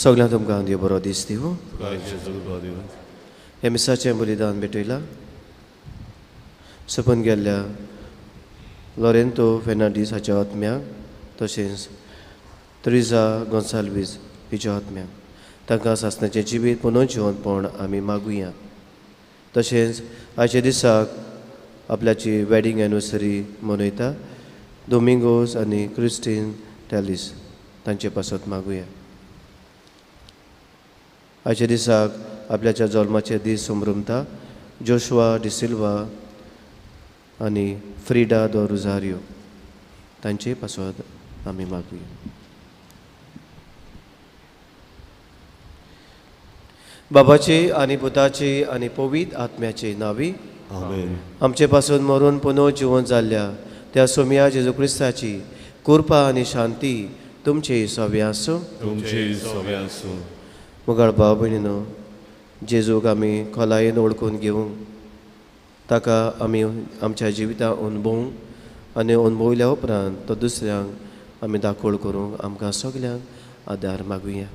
सगळ्यांक तुमकां देव बरो दीस दिवं. हे मिसाचें बलिदान भेटयलां सपन गेल्ल्या लॉरेंतो फेर्नांडीस हाच्या आत्म्याक, तशेंच त्रिजा गोन्साल्वीस हिच्या आत्म्याक, तांकां सासणाचें जिवीत पुनः जिवनपण आमी मागुया. तशेंच आयच्या दिसाक आपल्याची वेडींग एनिवर्सरी मनयता दोमिंगोस आनी क्रिस्टीन टॅलिस तांचे पासत मागुया. आयच्या दिसाक आपल्याच्या जल्माचे दीस समरमता जोशुआ डिसिल्वा आनी फ्रिडा दो रुजारियो तांचे पासत आमी मागुया. बाबाचे आनी पुताचे आनी पवित्र आत्म्याचे नांवी आमेन. आमचे पासून मरून पुनः जिवन जाल्ल्या त्या सोम्या जेजू क्रिस्ताची कृपा आनी शांती तुमचे सवे आसूं. तुमचे सवे आसूं. मुगाळ भाव भयणीनो, जेजूक आमी खोलायेन वळखून घेवंक, ताका आमी आमच्या जिवितांत अणभवूंक आनी अणभवल्या उपरांत तो दुसऱ्यांक आमी दाखोवण करूंक आमकां सगल्यांक आदार मागुया.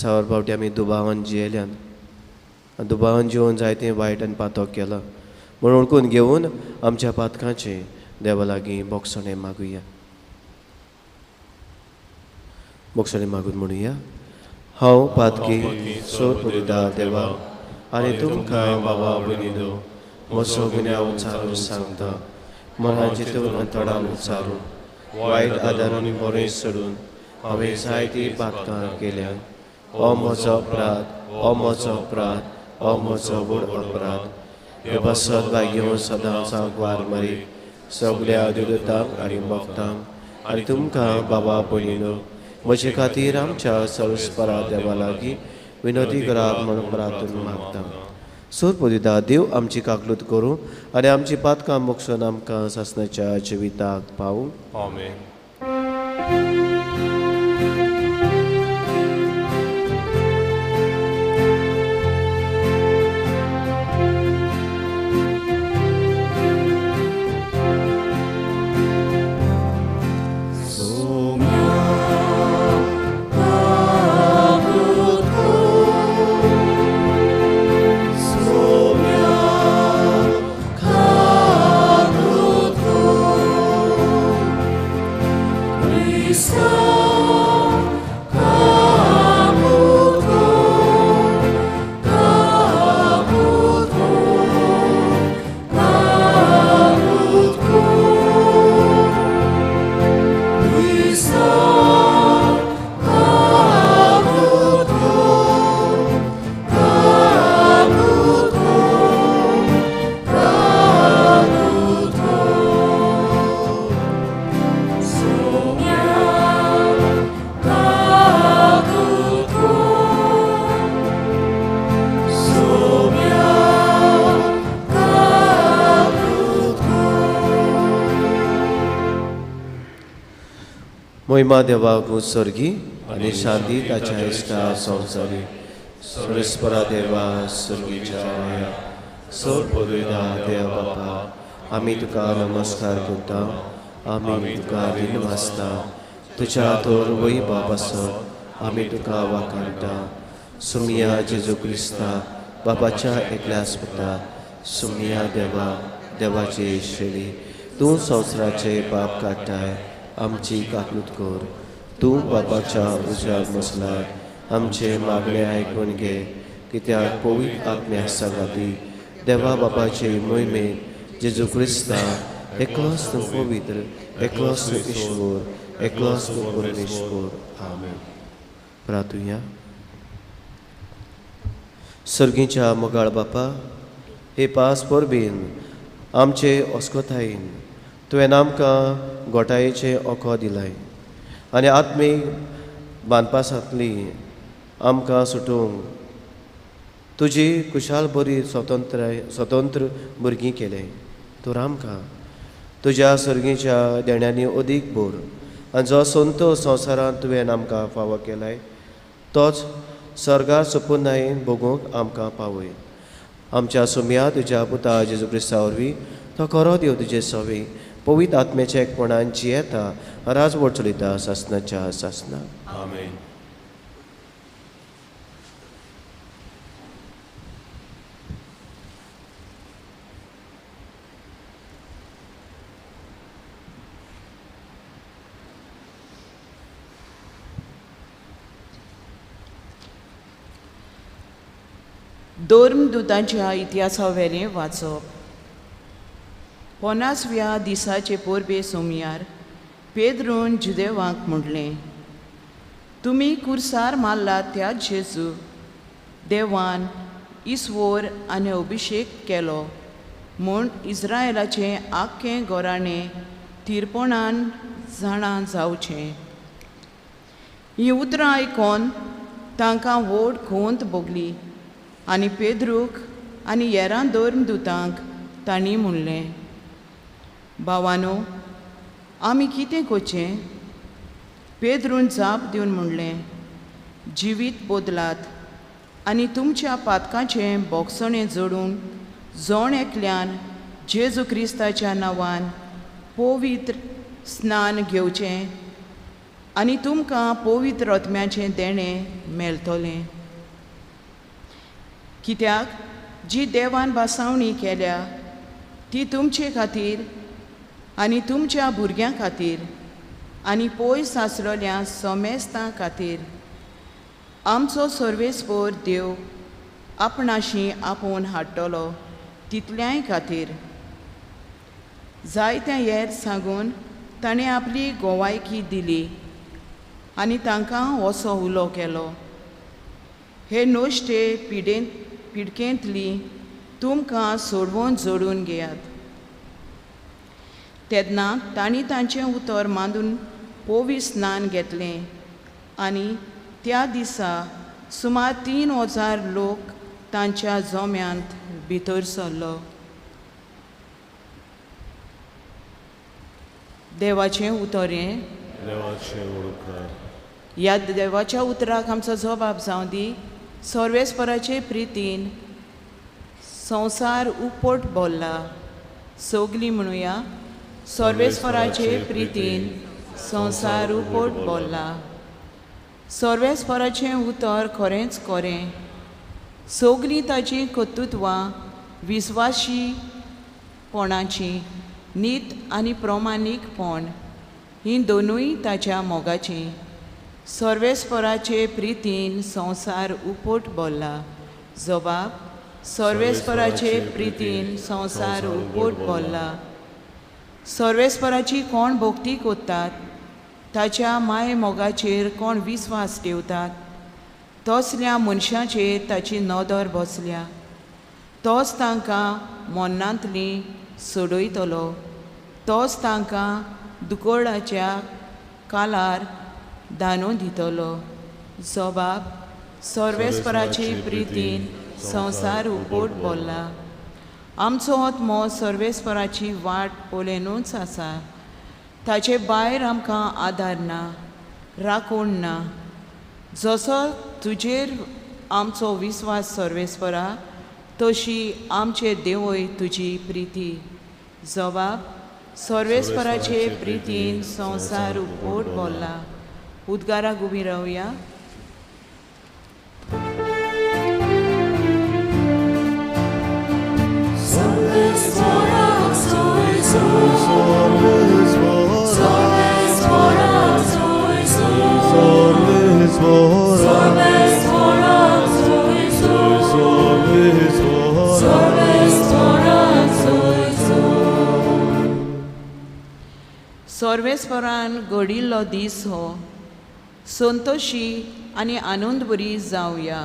सावर फावटी आमी दुबावान जियेल्यान आनी दुबावान जिवन जायतें वायट आनी पातक केलां म्हूण वळखून घेवन आमच्या पातकांचें देवा लागीं बोगसणें मागुया. बोगसणें मागून म्हणुया, हांव पातकी सोद देवा आनी तुमकां बाबा भयणीनो म्हजो गुन्यांव उचारून सांगता, मनान चिंतून आनी तोंडान उचारून वायट आदारून बरें सोडून हांवें जायतीं पातकां केल्यात. हो म्हजो अपराध, हो म्हजो अपराध, हो म्हजो व्हड अपराध. हे पासत भाग्य सदांच वार मारी सगल्या देवदूतांक आनी भक्तांक आनी तुमकां बाबा भयणीनो म्हजे खातीर आमच्या सर्वस्परा देवा लागीं विनोदी करात म्हणून प्रार्थना मागता. सोरपोदिता देव आमची काकलूत करूं आनी आमची पातकां मोक्षून आमकां सासणाच्या जिविताक पावूं. आमेन. महिमा देवाक उत्सर्गी आनी शांती ताच्या इश्टा संवसारी. सर्वेस्परा देवा सर्गीच्या माया सोर पदविदा देव बापा, आमी तुका नमस्कार करता, आमी तुका दिनवासता. तुज्या तोर वय बापासत आमी तुका वाखाणटा. सुमिया जेजू क्रिस्ता बापाच्या एकल्यास पुता, सुमिया देवा देवाची श्रेणी, तूं संवसाराचे पाप काडटाय आमची काकलूत कर. तूं बापाच्या उज्याक बसलाय आमचे मागणे आयकून घे, कित्याक पवित्र आत्म्या सांगाती देवा बापाचे मोहिमेंत जेजू क्रिस्ता एकलोच तूं पवित्र, एकलोच तूं ईश्वर, एकलोच तूं परमेश्वर. आमेन. प्रार्थुया. सर्गीच्या मोगाळ बापा, हे पास परबीन आमचे अस्कतायेन तुवें आमकां गोटायेचें ओको दिलाय आनी आत्मीक बांदपासांतली आमकां सुटोवंक तुजी कुशाल बरी स्वतंत्र भुरगीं केलें. तर आमकां तुज्या सर्गीच्या देण्यांनी अदीक भर आनी जो संतोश संवसारांत तुवें आमकां फावो केलाय तोच सर्गार सुपुनायेन भोगूंक आमकां पावय. आमच्या सुमया तुज्या पुता जेजू क्रिस्ता वरवीं तो खरो देव तुजे सवे पवित्र आत्म्याच्या एकपणान जियेता राजवट चलयता सासणाच्या सासना. आमेन. धर्मदुतांच्या इतिहासावेलें वाचप. 50व्या दिसाचे परबे सोमयार पेद्रून जुदेवांक म्हणलें, तुमी कुर्सार मारला त्या जेजू देवान ईश्वर आनी अभिशेक केलो म्हूण इस्रायलाचें आख्खें घराणें थिरपणान जाणा जावचें. हीं उतरां आयकोन तांकां व्हड खंत भोगली आनी पेद्रूक आनी हेरां धर्मदुतांक तांणी म्हणलें, भावानो, आमी कितें करचें? पेद्रून जाप दिवन म्हणलें, जिवीत बदलात आनी तुमच्या पातकाचें बोगसणें जोडून जण एकल्यान जेजू क्रिस्ताच्या नांवान पवित्र स्नान घेवचें आनी तुमकां पवित्र आत्म्याचें देणें मेळटलें. कित्याक जी देवान भासावणी केल्या ती तुमचे खातीर आनी तुमच्या भुरग्यां खातीर आनी पयस आसलेल्या समेस्तां खातीर आमचो सर्वेस्पर देव आपणाशी आपोवन हाडटलो तितल्याय खातीर. जायत्या हेर सांगून ताणें आपली गोवायकी दिली आनी तांकां असो उलो केलो, हे नश्टे पिडकेंतली तुमकां सोडवून जोडून घेयात. तेन्ना तांणी तांचें उतर मांदून पवित्र स्नान घेतलें आनी त्या दिसा सुमार 3000 लोक तांच्या जोम्यांत भितर सरलो. देवाचें उतर हें. ह्या देवाच्या उतराक आमचो जबाब जावं दी. सर्वेस्पराचे प्रितीन संवसार उपट भरला. सगलीं म्हणुया, सर्वेस्पराचे प्रितीन संवसार उपट भरला. सर्वेस्पराचें उतर खरेंच खरें. सगलीं ताचीं कर्तृत्वां विस्वाशीपणाचीं, नीत आनी प्रमाणीकपण हीं दोनूय ताच्या मोगाचीं. सर्वेस्पराचे प्रितीन संवसार उपट भरला. जबाब, सर्वेस्पराचे प्रितीन संवसार उपट भरला. सर्वेस्पराची कोण भक्ती करतात, ताच्या माय मोगाचेर कोण विस्वास ठेवतात, तसल्या मनशाचेर ताची नदर बसल्या. तोच तांकां मरणांतली सोडयतलो, तोच तांकां दुकळाच्या कालार दानू दितलो. जबाब, सर्वेस्पराचे प्रितीन संवसार उपट भरला. आमचो आत्मो सर्वेस्पराची वाट पळोवनूच आसा. ताचे भायर आमकां आदार ना, राखण ना. जसो तुजेर आमचो विस्वास सर्वेस्परा, तशी आमचे देवय तुजी प्रिती. जबाब, सर्वेस्पराचे प्रितीन संवसार उपट भरला. उद्गाराक उबी रावया. सर्वेस्परान घडिल्लो दीस हो, संतोशी आनी आनंदबरी जावया.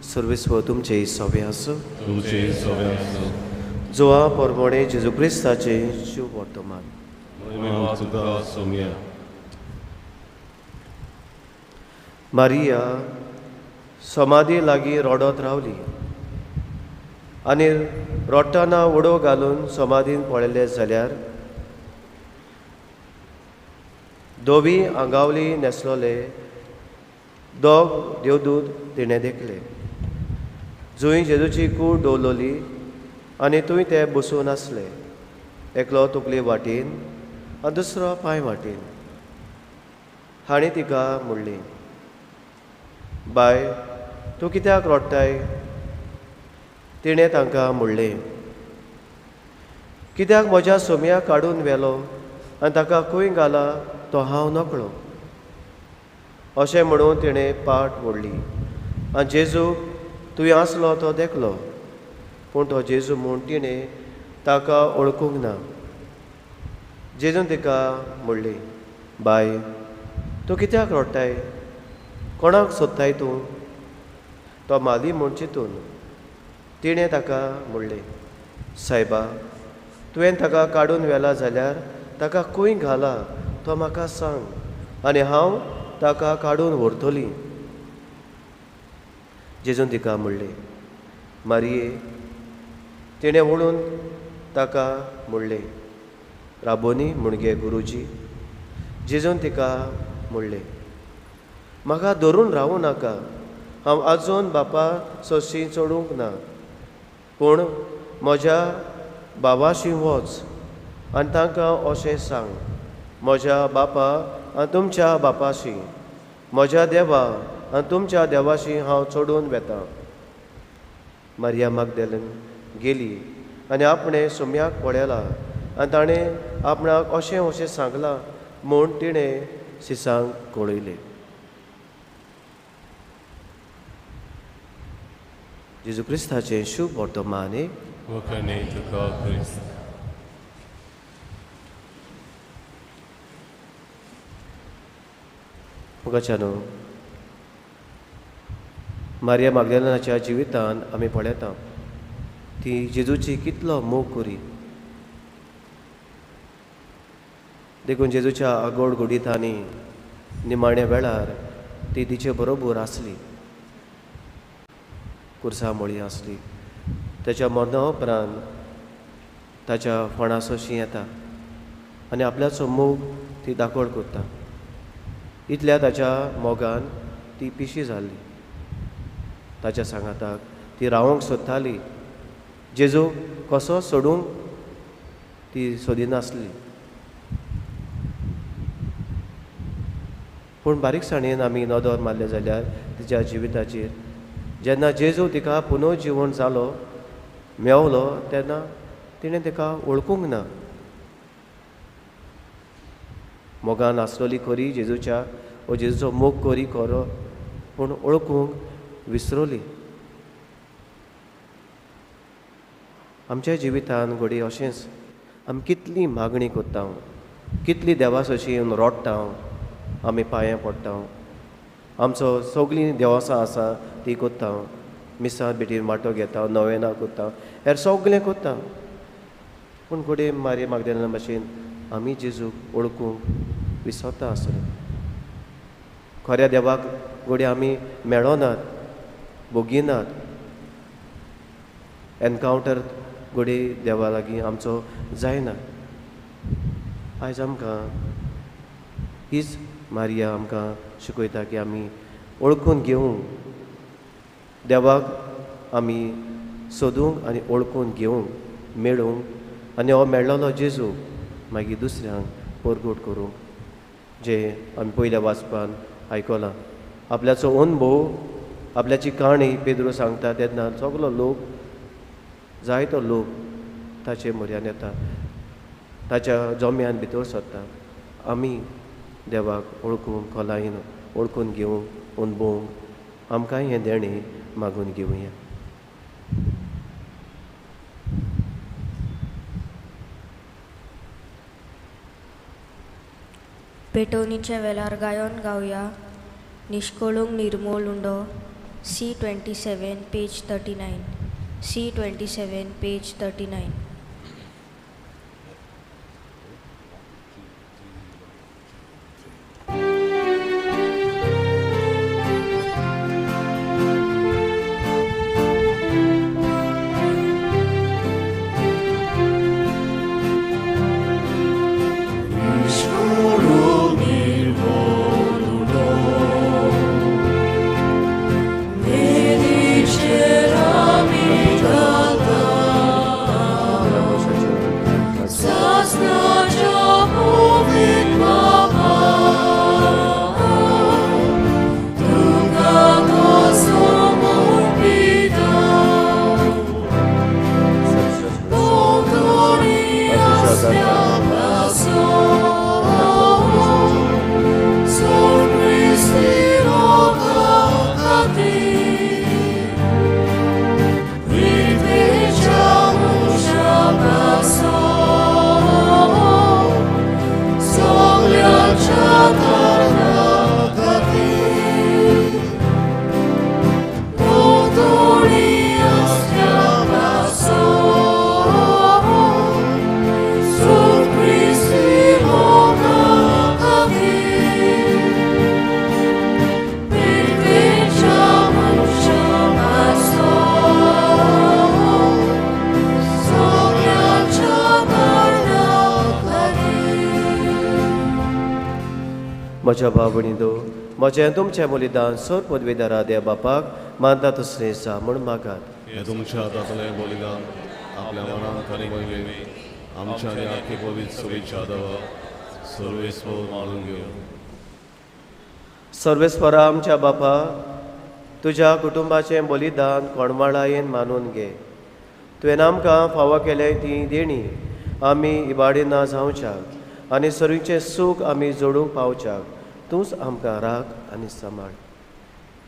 सर्वेस्पर तुमचे सोबे आसूं. तुमचे सोबे आसूं. जोआ परमणे जेजू क्रिस्ताचे शुभ वर्तमान. मारिया समाधी लागीं रडत रावली. आनी रोडटाना उडो घालून समाधीन पळयले जाल्यार धवी आंगावली न्हेसलोले दोग देवदूत तिणें देखले, जंय जेजूची कूड दवरलोली आनी थंय ते बसून आसले, एकलो तकले वाटेन आनी दुसरो पांय वाटेन. हांणी तिका म्हणली, बाय तूं कित्याक रडटाय? तिणें तांकां म्हणलें, कित्याक म्हज्या सोमयाक काडून व्हेलो आनी ताका खंय घाला तो हांव नकळो. अशें म्हणून तिणें पाट ओडली आनी जेजू तुवें आसलो तो देखलो, पूण तो जेजू म्हूण तिणें ताका वळखूंक ना. जेजून तिका म्हणली, बाय तूं कित्याक रडटाय? कोणाक सोदताय तूं? तो माली म्हूण चिंतून तिणें ताका म्हणलें, सायबा तुवें ताका काडून व्हेला जाल्यार ताका खंय घाला तो म्हाका सांग आनी हांव ताका काडून व्हरतली. जेजून तिका म्हणलें, मारिये. तिणें वळून ताका म्हणलें, राबोनी म्हणगे गुरुजी. जेजून तिका म्हणलें, म्हाका धरून रावूं नाका, हांव आजून बापा सोशी चडूंक ना, पूण म्हज्या बाबाशी वच आनी तांकां अशें सांग, म्हज्या बापा आनी तुमच्या बापाशी, म्हज्या देवा आनी तुमच्या देवाशी हांव चडून वेतां. मारिया मागदेलन गेली आनी आपणें सोम्याक पळयला आनी ताणें आपणाक अशें अशें सांगलां म्हूण तिणें सिसांक कळयलें. जेजू क्रिस्ताचें शुभ वर्तमान. मुखाच्यानो मारिया मागदेलनाच्या जिवितान आमी पळयता ती जेजूची कितलो मोग करी. देखून जेजूच्या आगोड गुडितांनी निमाण्या वेळार ती तिचे बरोबर आसली, कुर्सा मोळी आसली. ताच्या मरणा उपरांत ताच्या फोणासोशी येता आनी आपल्याचो मोग ती दाखोड करता. इतल्या ताच्या मोगान ती पिशी जाल्ली. ताच्या सांगाताक ती रावंक सोदताली, जेजू कसो सोडूंक ती सोदिनासली. पूण बारीकसाणेन आमी नदर मारले जाल्यार तिच्या जिविताचेर जेन्ना जेजू तिका पुनर्जिवन जालो मेवलो तेन्ना तिणें तिका वळखूंक ना. मोगान आसलोली खरी जेजूच्या वो जेजूचो मोग करी खरो, पूण वळखूंक विसरली. आमच्या जिवितान घडये अशेंच आमी कितली मागणी करता, कितली देवासोशी येवन रोडटा, आमी पांयां पडटा, आमचो सगळीं देवसां आसा ती करता, मिसां बेटीन वांटो घेता, नवेनां करता, हेर सगळें करता. पूण घडये मारिया मागदेलना भाशेन आमी जेजूक वळखूंक विसरता आसले. खऱ्या देवाक घडये आमी मेळनात, भोगिनात, एनकावंटर घडये देवा लागीं आमचो जायना. आयज आमकां हीच मारिया आमकां शिकयता की आमी वळखून घेवंक देवाक, आमी सोदूंक आनी वळखून घेवंक मेळूंक आनी हो मेळ्ळो जेजू मागीर दुसऱ्यांक परगट करूंक, जे आमी पयल्या वाचपान आयकलां. आपल्याचो अनुभव, आपल्याची काणी पेद्रू सांगता तेन्ना सगलो लोक, जायतो लोक ताचे म्हऱ्यान येता, ताच्या जम्यान भितर सरता. आमी देवाक वळखूंक खोलायेन वळखून घेवंक अनुभवूंक आमकांय हें देणें मागून घेवया. पेटोवणीच्या वेळार गायन गावया निश्कोळूंक निर्मोल उंडो, C27 page 39, C27 page 39. म्हज्या भाव भयणींनो, म्हजें तुमचें बलिदान सर पदवीदारा देव बापाक मानता तसलें जा म्हूण मागात. हें तुमच्या हातांतलें बलिदान आपल्या मनांत आनी वरवीं आमच्या आनी आख्खे पवित्र सभेच्या देवा सर्वेस्पर मानून घेवं. सर्वेस्परा आमच्या बापा, तुज्या कुटुंबाचें बलिदान कोणमाळायेन मानून घे. तुवें आमकां फावो केलें ती देणी आमी इबाडी ना जावच्याक आनी सरीचें सूख आमी जोडूंक पावच्याक तूंच आमकां राख आनी सांबाळ.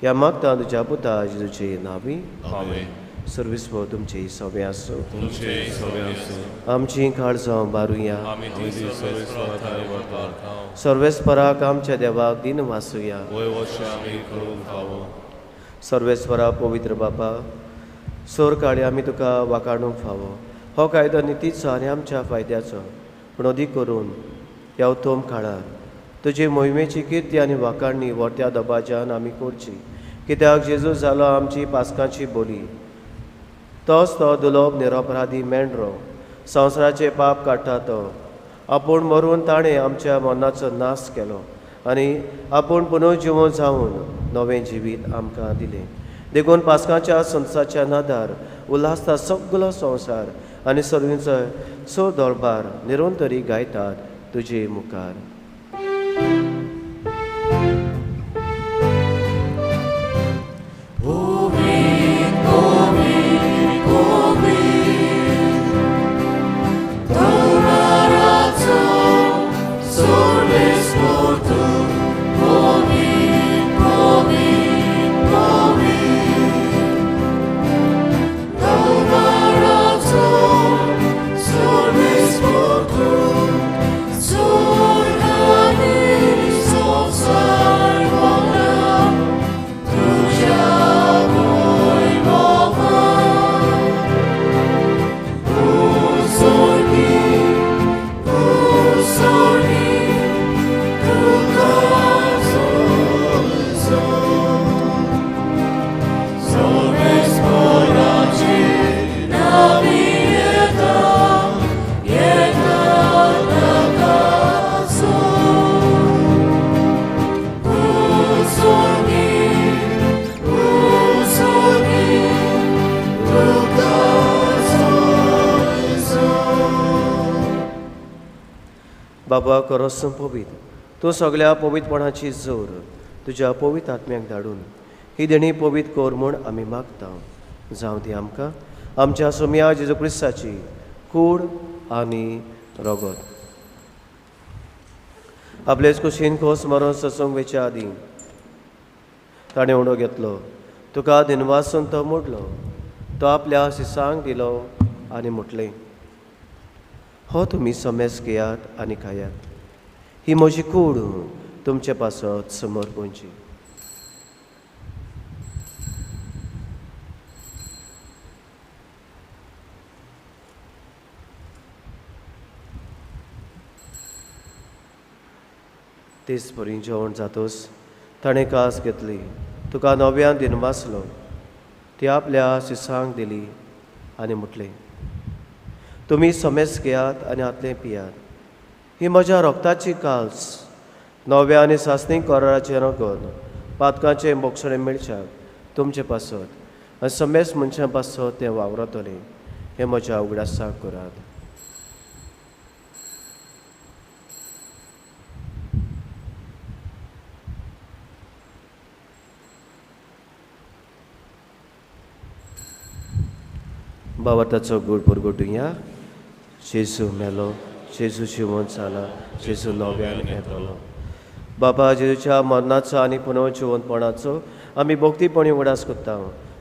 ह्या मागता तुज्या पुता जेजूचे नांवी. आमेन. सर्वेस्पर तुमचे सवे आसूं. तुमचे सवे आसूं. आमची काळजां बारुया. आमी ती सर्वेस्परा थांय वतात. सर्वेस्पराक आमच्या देवाक दिन वासुया. वय वर्षे आमी करूंक फावो. सर्वेस्परा पवित्र बापा, सोर काळी आमी तुका वाकाडूंक फावो. हो कायदो नितीचो आनी आमच्या फायद्याचो, पूण अदीक करून ह्या उत्तम काळार तुजी मोहिमेची किर्ती आनी वाकाडणी व्हरत्या दबाज्यान आमी करची. कित्याक जेजू जालो आमची पास्कांची बोली, तोच तो दुलोब निरपराधी मेंढरो, संवसाराचे पाप काडटा तो. आपूण मरून ताणें आमच्या मनाचो नाश केलो आनी आपूण पुनर्जिवन जावन नवें जिवीत आमकां दिलें. देखून पास्कांच्या संसाच्या नादार उल्हासता सगलो संवसार आनी सर्वींचो सो दरबार निरंतरी गायतात तुजे मुखार. बाबा करोस पवित्र, तूं सगल्या पवित्रपणाची जोर तुज्या पवित्र आत्म्याक धाडून ही देणी पवित्र कर म्हूण आमी मागता. जावं ती आमकां आमच्या सोम्या जेजू क्रिस्ताची कूड आनी रगत. आपलेच कुशीन खोस मरण ससूंक वेच्या आदीं ताणें उणो घेतलो, तुका दिनवासून तो मोडलो, तो आपल्या शिसांक दिलो आनी म्हटलें, हो तुमी समेस घेयात आनी खायात, ही म्हजी कूड तुमचे पासत समर्पणची. तेच परी जेवण जातोच ताणें कास घेतली, तुका नव्यान दिनवासलो, ती आपल्या शिसांक दिली आनी म्हटलें, तुमी समेस घेयात आनी आतलें पियात, ही म्हज्या रक्ताची काल्स, नव्या आनी सासणी कराराचें रगत, पातकाचें मोक्षणें मेळच्याक तुमचे पासत आनी समेस मनशां पासत तें वावरतलें, हें म्हज्या उगडासाक करात. बाबा ताचो गूड परगटुया. जेजू मेलो, जेजू जिवन जाला, जेजू नव्यान येतलो. बाबा जेजूच्या मरणाचो आनी पुनर्जिवनपणाचो आमी भक्तीपणी उगडास करता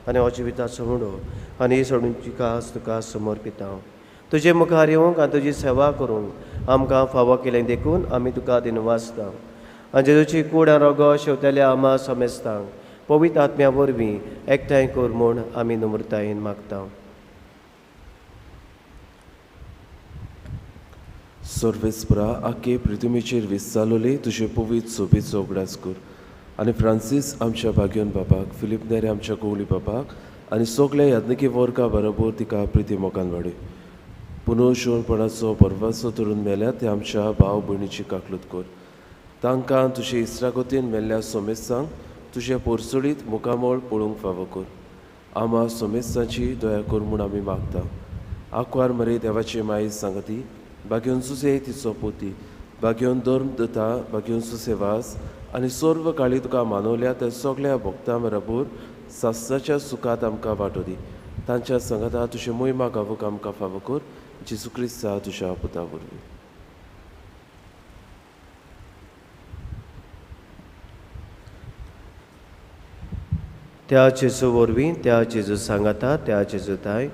आनी हो जिविताचो उडो आनी ही सोडूनची कास तुका समर्पिता. तुजे मुखार येवंक आनी तुजी सेवा करूंक आमकां फावो केलें देखून आमी तुका दिनवासता. आनी जेजूची कूड आनी रगत शेवतेल्या आमा समेस्तांक पवित्र आत्म्या वरवीं एकठांय कर म्हूण आमी नम्रतायेन मागता. सर्वेस्परा आखे पृथ्वीचेर विस्तारलोले तुजे पवित्र सोबेचो उगडास कर आनी फ्रांसीस आमच्या भाग्योन बापाक, फिलीप नेरे आमच्या कोवली बापाक आनी सगल्या याज्ञिकी वर्गा बरोबर तिका प्रिती मोगान वाडय. पुनर्जिवनपणाचो परवासो धरून मेल्या ते आमच्या भाव भयणीची काकलूत कर तांकां तुजे इस्रागोतीन मेल्ल्या सोमेस्तांक तुजे पोरसुडीत मुखामळ पळोवंक फावो कर. आमा सोमेस्तांची दया कर म्हूण आमी मागता. आंकवार मरे देवाची माई सांगती, बागेवन सुसे तिचो पोती, बागेवन धर्म दता, बागेवन सुसेवास आनी सर्व काळी तुका मानवल्या त्या सगळ्या भक्तां बरोबर सासणाच्या सुखांत आमकां वांटो दी. तांच्या सांगाता तुजें मोहिमा गावूंक आमकां फावो कर. जेजू क्रिस्ता तुज्या पुता वरवीं. त्या जेजू वरवीं, त्या जेजू सांगाता, त्या जेजू ताय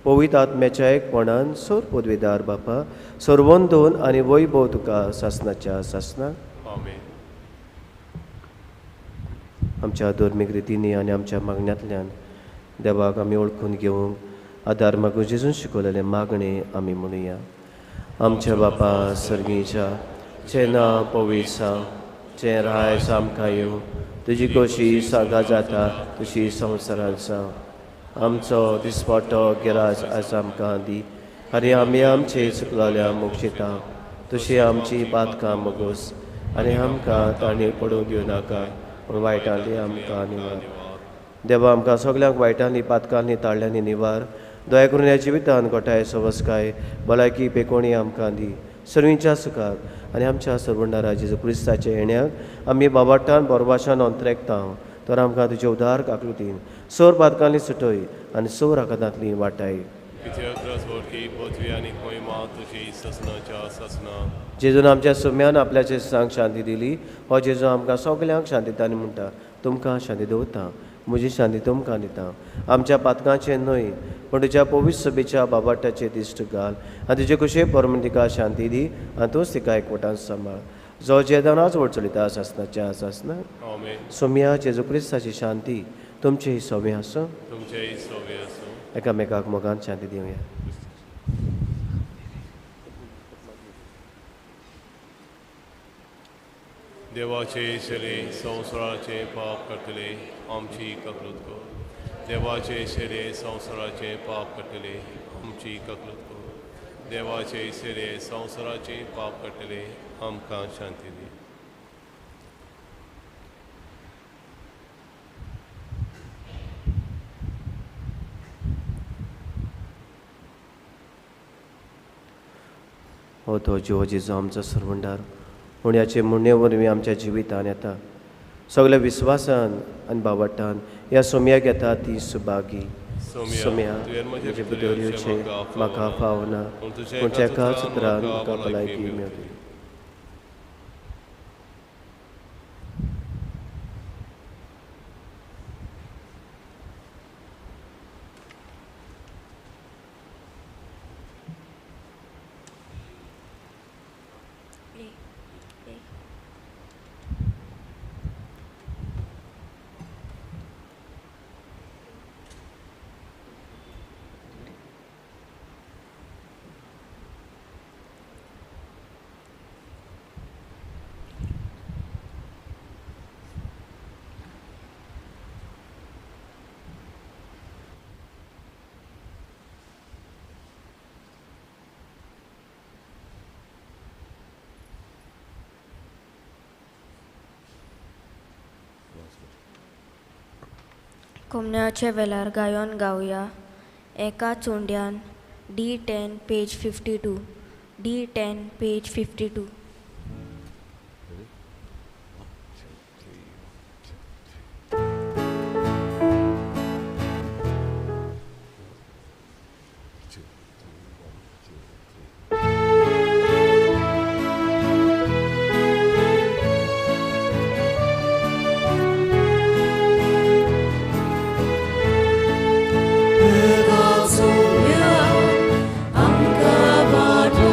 पवित्र आत्म्याच्या एकपणान सोर पदवीदार बापा सर्वंदोन आनी वैभव तुका सासणाच्या सासणाक. आमेन. आमच्या धर्मीक रितींनी आनी आमच्या मागण्यांतल्यान देवाक आमी वळखून घेवंक आदार मागून जेजून शिकवलेलें मागणें आमी म्हणुया. आमच्या बापा सर्गीच्या, जें नांव पवित्र जावं, जें रायज आमकां येवं, तुजी खोशी सागा जाता तशी संवसारांत जावं. आमचो दिसपट्टो गिराज आज आमकां दी आनी आमी आमचे चुकलेल्या मोक्षिता तशी आमची पातकां मोगोस आनी आमकां तांणी पडूंक दिवं नाका पूण वायटांनी आमकां निवार. देवा आमकां सगल्यांक वायटांनी पातकांनी ताळ्यांनी निवार. दया करून ह्या जिवितान गोठाय सवसकाय भलायकी पेकोणी आमकां दी. सर्वींच्या सुखाक आनी आमच्या सर्वंडारा जेजू क्रिस्ताच्या येण्याक आमी बाबाटान बोरवाशान अंतरेकता तर आमकां तुजे उदार काकलुतीन सोर पातकांनी सुटय आनी सोर आकांतांतली वाटाय. जेजून आमच्या सुम्यान आपल्या जेजूंक शांती दिली. हो जेजू आमकां सगल्यांक शांती दिता आनी म्हणटा, तुमकां शांती दवरता, म्हजी शांती तुमकां दिता. आमच्या पातकांचें न्हय पूण तुज्या पवित्र सभेच्या बाबाटाचें दिश्ट घाल आनी तुजे कुशे परमन तिका शांती दी आनी तूंच तिका एकवटान सांबाळ. जो जेदानाच वड चलयता सासणाच्या सासना. सोम्या जेजू क्रिस्ताची शांती तुमचेय सोम्या आसूं. एकामेकाक मोगान शांती दिवया. देवाचे शेरे संवसाराचे पाप करतले आमची ककलूत कर. देवाचे शेरे संवसाराचे पाप करतले आमची ककलूत कर. देवाचे शेरे संवसाराचे पाप करतले आमकां शांती दी. हो तो जिवो जेजू आमचो सर्वंडार उण्याचे म्हणणे वरवीं आमच्या जिवितान येता. सगल्या विस्वासान आनी बावटान ह्या सोम्याक येता ती सुभागी. सोम्या म्हजे भितर येवचें म्हाका फावना पूण एकाच उतरान म्हाका भलायकी मेळटली. कोमण्याच्या वेलार गायोन गावया एका चोंड्यान D10 page 52 D10 page 52. Amka vato,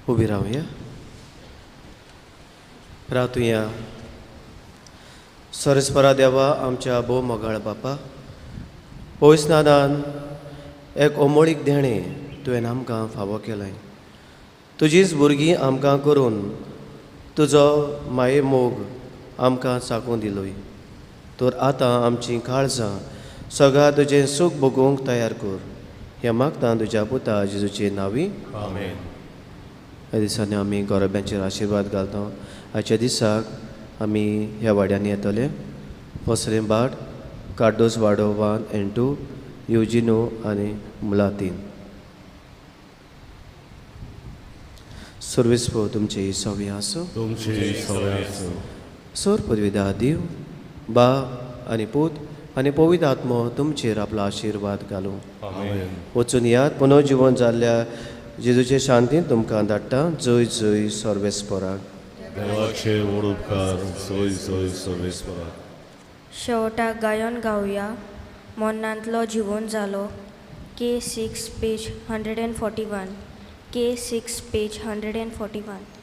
उबी रावया, प्रातुया. सरस्परा देवा, आमच्या भोव मोगाळ बापा, पयस नादान एक ओमोळीक देणें तुवें आमकां फावो केलें. तुजीच भुरगीं आमकां करून तुजो माये मोग आमकां चाकून दिलोय. तर आतां आमचीं काळजां सगळ्या तुजें सूख भोगूंक तयार कर. हें मागता तुज्या पुता जेजूचे नांवी, आमेन. ह्या दिसांनी आमी गोरब्यांचेर आशिर्वाद घालता. आयच्या दिसाक आमी ह्या वाड्यांनी येतले: फसरेंबाट, कार्दोज वाडो 1 आनी 2, युजिनो आनी मुलातीन. सर्वीस पो तुमचे सवी आसूं. तुमची सवय आसूं. सोर पदवीदा देव बाप आनी पूत आनी पवित्र आत्मो तुमचेर आपलो आशिर्वाद घालूं. आमेन. वचून याद, पुनर्जिवन जाल्ल्या जेजूचे शांतीन तुमकां धाडटा. जय जय सर्वेस्पराक. देवाचे व्हड उपकार. जय जय सर्वेस्पराक. शेवटाक गायन गावया, मोन्नांतलो जिवोन जालो, K 6 page 141, K 6 page 141.